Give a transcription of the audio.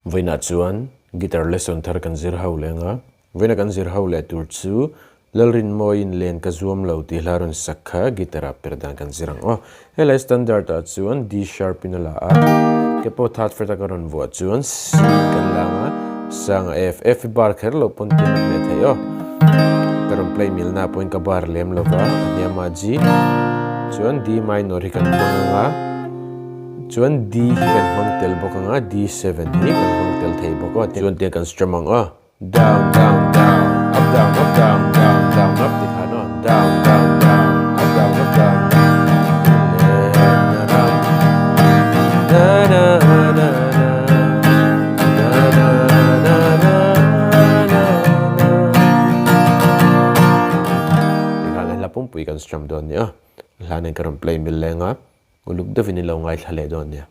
Vawiinah chuan guitar lesson thar kan zir ho leng a, vawiina kan zir ho leh tur chu Lalrinmawiin len ka zuam lo tih hla rawn sak kha guitar ah per dan kan zir ang aw. Helai standard ah chuan D sharp in a la a, ke pawh third fret a ka rawn vuah chuan C in kan la ang a, sang a F, F hi bar kher lo pawn tin a hmeh theih aw. Ka rawn play milna pawhin ka bar lem lo va, a hniamah G chuan D minor hi kan hmang ang a. Chuan D hi kan hmang tel bawk ang a, D7 hi kan hmang tel thei bawk a, chuan tiang kan strum ang a, down down down up down up down down down up ti khan aw, down down down up down up down na ram na na na na na na na na na na ti khan a hla pumpui kan strum dawn nia, hla nen ka rawn play mil leng a. Uluk deuhin i lo ngaithla leh dawn nia.